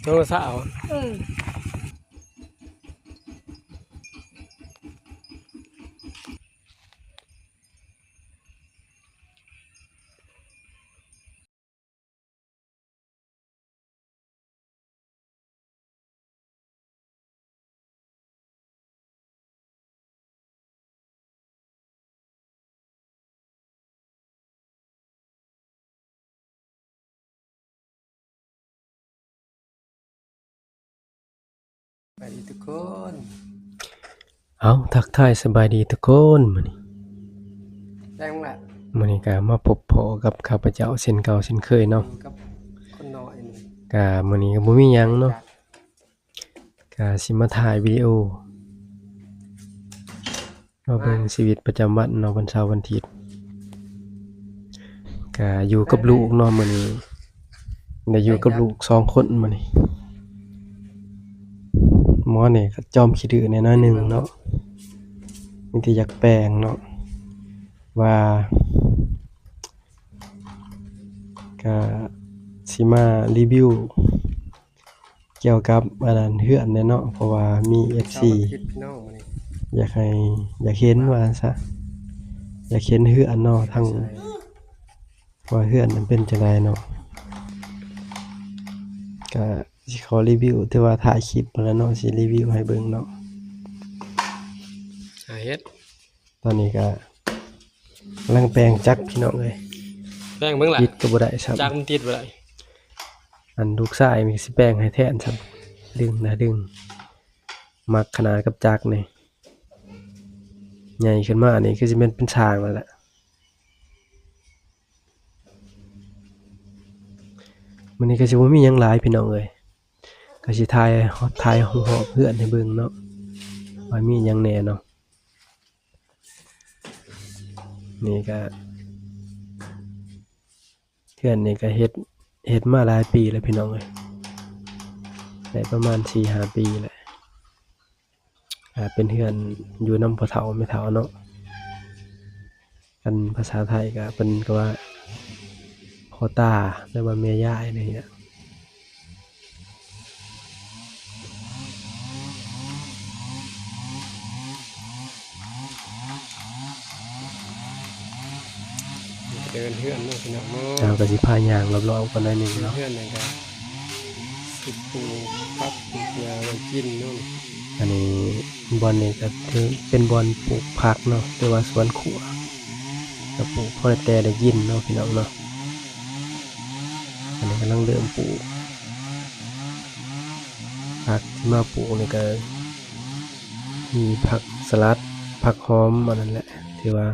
ໂລລະຊາວ. ເອີ. ສະບາຍດີທຸກຄົນ. ເອົາ ທັກທາຍສະບາຍດີທຸກຄົນ. ມື້ນີ້ ແຈ້ງລະ ມື້ນີ້ກະມາພົບພໍ້ກັບຂ້າພະເຈົ້າເຊັ່ນເກົ່າເຊັ່ນເຄີຍເນາະ ກັບຄົນນ້ອຍ. ກະມື້ນີ້ກະບໍ່ມີຫຍັງເນາະ ກະຊິມາຖ່າຍວິດີໂອ ມາເບິ່ງຊີວິດປະຈຳວັນເນາະ ວັນເສົາວັນອາທິດ. ກະຢູ່ກັບລູກເນາະ ມື້ນີ້ໄດ້ຢູ່ກັບລູກສອງຄົນມື້ນີ້. ໝໍນີ້ກະຈອມຂີ້ດື້ແດ່ໜ້ອຍໜຶ່ງເນາະ ມີແຕ່ຢາກແປງເນາະ ວ່າ ກະຊິມາຣີວິວ ກ່ຽວກັບອັນນັ້ນເຮືອນແດ່ເນາະ ເພາະວ່າມີເອັຟຊີ ເສົາອາທິດພີ່ນ້ອງມື້ນີ້ ຢາກໃຫ້ ຢາກເຫັນວ່າຊັ້ນຊະ ຢາກເຫັນເຮືອນເນາະ ທັງ ວ່າເຮືອນມັນເປັນຈັ່ງໃດເນາະ. ກະຊິຂໍຣີວິວ ຖືວ່າຖ່າຍຄລິບຫັ້ນລະເນາະ ຊິຣີວິວໃຫ້ເບິ່ງເນາະ ຫາເຮັດ. ຕອນນີ້ກະກຳລັງແປງຈັກພີ່ນ້ອງເອີຍ ແປງເບິ່ງລະ ຕິດກະບໍ່ໄດ້ຊ້ຳ ຈັກມັນຕິດບໍ່ໄດ້. ອັນລູກຊາຍນີ້ຊິແປງໃຫ້ແທນຊ້ຳ ດຶງນະດຶງ ມັກຂະໜາດກັບຈັກນີ້ ໃຫຍ່ຂຶ້ນມານີ້ຄືຊິແມ່ນເປັນຊ່າງແລ້ວແຫຼະ. ມື້ນີ້ກະຊິບໍ່ມີຫຍັງຫຼາຍພີ່ນ້ອງເອີຍ ກະຊິຖ່າຍ ຖ່າຍຮອບເຮືອນໃຫ້ເບິ່ງເນາະ ວ່າມີຫຍັງແດ່ເນາະ. ນີ້ກະ ເຮືອນນີ້ກະເຮັດ ເຮັດມາຫຼາຍປີແລ້ວພີ່ນ້ອງເອີຍ ໄດ້ປະມານສີ່ຫ້າປີແລ້ວ. ກະເປັນເຮືອນຢູ່ນຳພໍ່ເຖົ້າແມ່ເຖົ້າເນາະ ຄັນພາສາໄທກະເພິ່ນກະວ່າພໍ່ຕາ ຫຼືວ່າແມ່ຍາຍນີ້ແຫຼະ. ເດີນເຮືອນເນາະພີ່ນ້ອງເນາະ ເຮົາກະຊິພາຍ່າງລອບໆກ່ອນໜ້ອຍໜຶ່ງເນາະ ເຮືອນນີ້ກະຊິປູກຜັກປູກຫຍ້າໄວ້ກິນເນາະ. ອັນນີ້ບ່ອນນີ້ກະຖືເປັນບ່ອນປູກຜັກເນາະ ຫຼືວ່າສວນຄົວ ກະປູກພໍແຕ່ໄດ້ກິນເນາະພີ່ນ້ອງເນາະ. ອັນນີ້ກຳລັງເລີ່ມປູກ ຜັກທີ່ມາປູກນີ້ກະມີຜັກສະຫຼັດ ຜັກຫອມ ອັນນັ້ນແຫຼະ ຖືວ່າ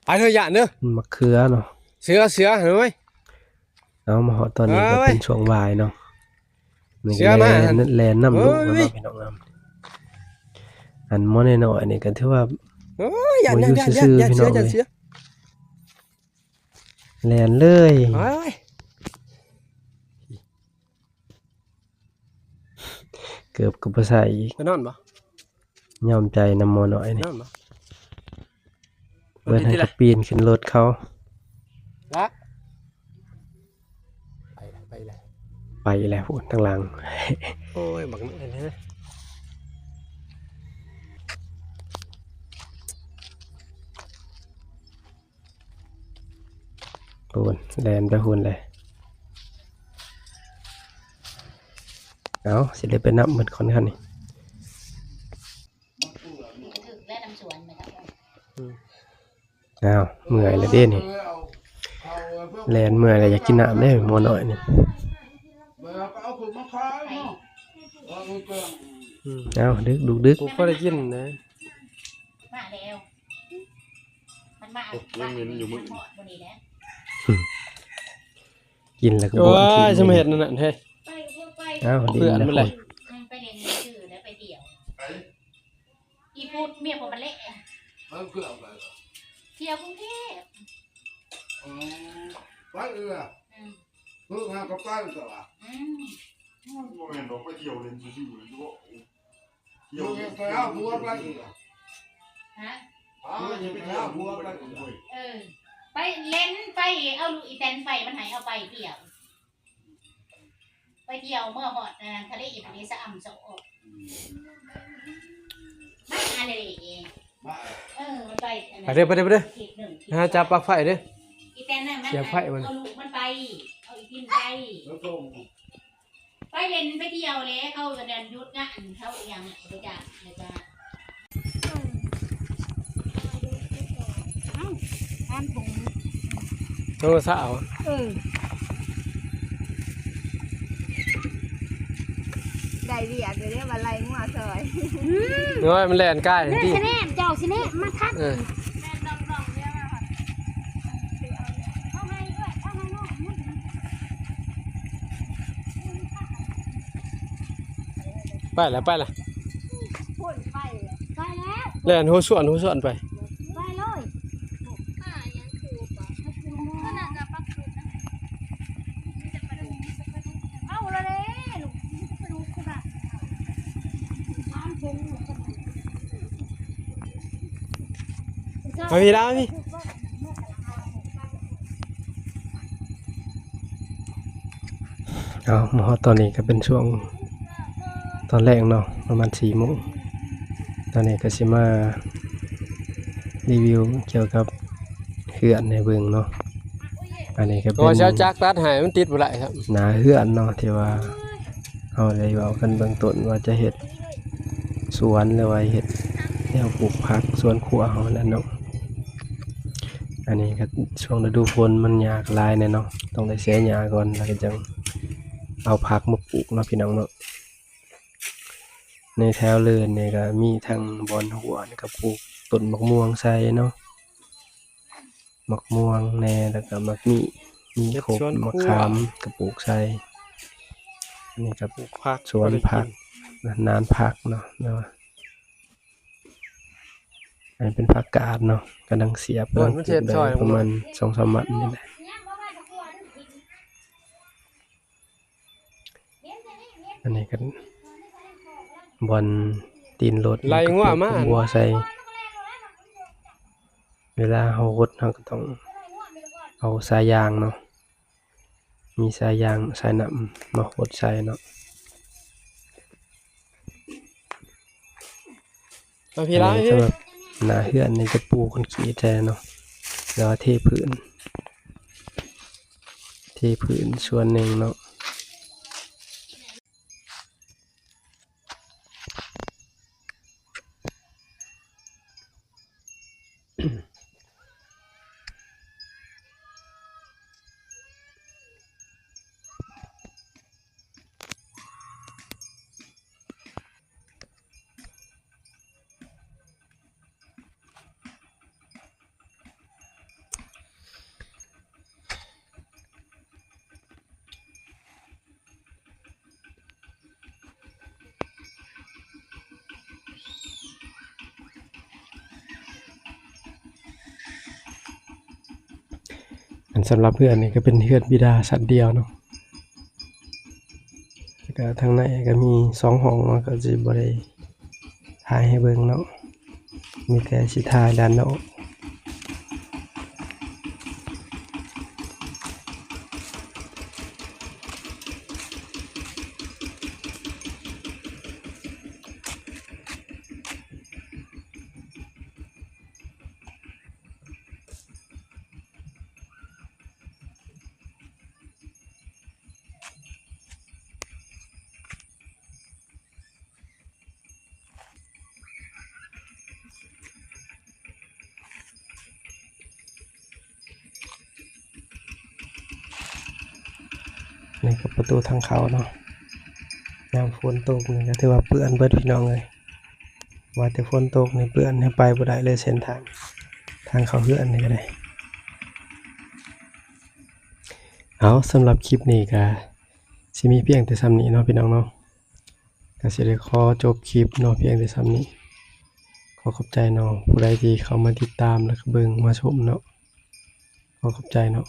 ໄປເຮີ້ຍ ຢ້ານເດີ ໝາກເຂືອເນາະ ເສືອ ເສືອ ເຮີ້ຍ. ເອົາ ມາຮອດຕອນນີ້ກະເປັນຊ່ວງບ່າຍເນາະ ນີ້ກະແລ່ນນຳລູກເນາະພີ່ນ້ອງເນາະ. ອັນໝໍນ້ອຍໆນີ້ກະຖືວ່າ ໂອ້ຍ ຢ້ານ ຢ້ານ ຢ້ານ ຢ້ານເສືອ ຢ້ານເສືອ ແລ່ນເລີຍ ເກີບກະບໍ່ໃສ່ອີກ ໄປນອນບໍ່? ຍອມໃຈນຳໝໍນ້ອຍນີ້ ໄປນອນບໍ່? ເບິດຫັ້ນກະປີນຂຶ້ນລົດເຂົາ ລະ ໄປແລ້ວ ໄປແລ້ວ ໄປແລ້ວພຸ້ນທາງຫຼັງ. ໂອ້ຍ ບັກນັ້ນເອີຍ ພຸ້ນ ແລ່ນໄປພຸ້ນເລີຍ. ເອົາ ຊິໄດ້ໄປນຳເພິ່ນກ່ອນຄັນນີ້. ອືມ ອ້າວ ເມື່ອຍແລ້ວເດ້ນີ້ ແລ່ນເມື່ອຍແລ້ວ ຢາກກິນນ້ຳເດ້ໝໍນ້ອຍນີ້. ອືມ ເອົາ ດຶກລູກ ດຶກ ບໍ່ຄ່ອຍໄດ້ກິນນະ ມາແລ້ວ ມັນມາ ໂອ້ຍ ຍັງເໝັນຢູ່ມື້ ກິນແລ້ວກະ ໂອ້ຍ ບໍ່ກິນ ຊິມາເຮັດນັ້ນເຮີ້ຍ ເອົ້າ ດິນນະ ອືມ ໄປຫຼິ້ນຊື່ແລ້ວໄປທ່ຽວ ອີພຸດເມຍບໍ່ມາແລະ ໄປເພື່ອໄປ ທ່ຽວກຸງເທບ ອືມ ໄປເອື້ອ ອືມ ເພິ່ນຫາກະໄປຕົວະ ອືມ ໂອ້ຍ ບໍ່ແມ່ນດອກ ໄປທ່ຽວຫຼິ້ນຊື່ໆ ໄປຫາຜົວໄປອີກ ຮະ ໄປຫາຜົວໄປອີກ ເອີ ໄປຫຼິ້ນ ໄປເອົາລູກອີແຕນໄປ ມັນໃຫ້ເອົາໄປທ່ຽວ ໄປທ່ຽວເມືອຮອດ ອ່າ ທະເລ ທະເລຊະອຳຊະອອກ ມາອັນນີ້ ມາ ເອີ ມັນໄປອັນນັ້ນ ໄປເດີ ໄປເດີ ໄປເດີ ເຂດໜຶ່ງ ຫາຈັບປລັກໄຟເດີ ອີແຕນນັ້ນມັນ ສຽບໄຟມັນ ເອົາລູກມັນໄປ ເອົາອີພິນໄປ ໄປຫຼິ້ນໄປທ່ຽວແຫຼະ ເຂົາກໍນັ້ນຢຸດງານເຂົາອີ່ຫຍັງ ໄປຈ້າງ ໄປຈ້າງ ເອົ້າ ຖາມຜົມ ໂທລະສັບ ເອີ ໄດ້ວຽກຢູ່ເດ້ ວ່າໄລ່ງົວຊ່ອຍ ອືມ ໂອ້ຍ ມັນແລ່ນກາຍ ເດີ ຕິ ຊິແນມ ເຈົ້າຊິແນມມາທັດ ເອີ ໄປລະ ໄປລະ ພຸ້ນໄປ ໄປແລ້ວ ແລ່ນຫົວສວນ ຫົວສວນໄປ ໄປເລີຍ ເອົາລະເດ້ ເອົາພີ້ລະ ເອົາພີ້ ເອົາ ມາຮອດຕອນນີ້ກໍເປັນຊ່ວງຕອນແລງເນາະ ປະມານສີ່ໂມງ ຕອນນີ້ກໍຊິມາຣີວິວກ່ຽວກັບເຮືອນໃຫ້ເບິ່ງເນາະ ອັນນີ້ກໍເປັນ ກໍວ່າຊິເອົາຈັກຕັດໃຫ້ ມັນຕິດບໍ່ໄດ້ຄັບ ໜ້າເຮືອນເນາະ ທີ່ວ່າເຮົາໄດ້ເວົ້າກັນເບື້ອງຕົ້ນວ່າຈະເຮັດສວນ ຫຼືວ່າເຮັດແນວປູກຜັກສວນຄົວເຮົານັ້ນເນາະ ອັນນີ້ກໍຊ່ວງລະດູຝົນມັນຫຍ້າກໍຫຼາຍແດ່ເນາະ ຕ້ອງໄດ້ເສຍຫຍ້າກ່ອນ ແລ້ວກໍຈັ່ງເອົາຜັກມາປູກເນາະ ພີ່ນ້ອງເນາະ ໃນແຖວເລີນນີ້ກໍມີທັງບ່ອນຮົ້ວ ແລ້ວກໍປູກຕົ້ນໝາກມ່ວງໃສ່ເນາະ ໝາກມ່ວງແດ່ ແລ້ວກໍໝາກມີ້ ມີຄົບ ເຮັດສວນຄົວ ໝາກຂາມກໍປູກໃສ່ ອັນນີ້ກໍປູກຜັກ ສວນຜັກ ນານຜັກເນາະ ເນາະ ອັນນີ້ເປັນຜັກກາດເນາະ ກຳລັງສຽບ ໂອ້ຍ ກຳລັງປູກໄດ້ ມັນເຮັດຊ່ອຍ ປະມານສອງສາມວັນນີ້ແຫຼະ ອັນນີ້ກໍບ່ອນຕີນລົດ ໄລ່ງົວມາ ແລ້ວກໍກົກບົວໃສ່ ເວລາເຮົາຫົດ ເຮົາກໍຕ້ອງເອົາສາຍຢາງເນາະ ມີສາຍຢາງ ສາຍນ້ຳມາຫົດໃສ່ເນາະ ເອົາພີ້ລະ ອັນນີ້ສຳລັບໜ້າເຮືອນນີ້ຈະປູຄອນກຣີດໃສ່ເນາະ ແລ້ວເທພື້ນ ເທພື້ນສ່ວນໜຶ່ງເນາະ. ອັນສຳລັບເຮືອນນີ້ກໍເປັນເຮືອນບິດາຊັ້ນດຽວເນາະ. ແລ້ວກໍທາງໃນກໍມີສອງຫ້ອງເນາະ ກໍຊິບໍ່ໄດ້ຖ່າຍໃຫ້ເບິ່ງເນາະ ມີແຕ່ຊິຖ່າຍດ້ານນອກ. ນີ້ກໍປະຕູທາງເຂົ້າເນາະ ຍາມຝົນຕົກນີ້ກໍຖືວ່າເປື້ອນເບິດພີ່ນ້ອງເອີຍ. ວ່າແຕ່ຝົນຕົກນີ້ເປື້ອນ ຍັງໄປບໍ່ໄດ້ເລີຍເສັ້ນທາງ ທາງເຂົ້າເຮືອນນີ້ກໍໄດ້. ເອົາ ສຳລັບຄລິບນີ້ກໍຊິມີພຽງແຕ່ສ່ຳນີ້ເນາະ ພີ່ນ້ອງເນາະ ກໍຊິໄດ້ຂໍຈົບຄລິບເນາະ ພຽງແຕ່ສ່ຳນີ້. ຂໍຂອບໃຈເນາະ ຜູ້ໃດທີ່ເຂົ້າມາຕິດຕາມ ແລ້ວກໍເບິ່ງມາຊົມເນາະ ຂໍຂອບໃຈເນາະ.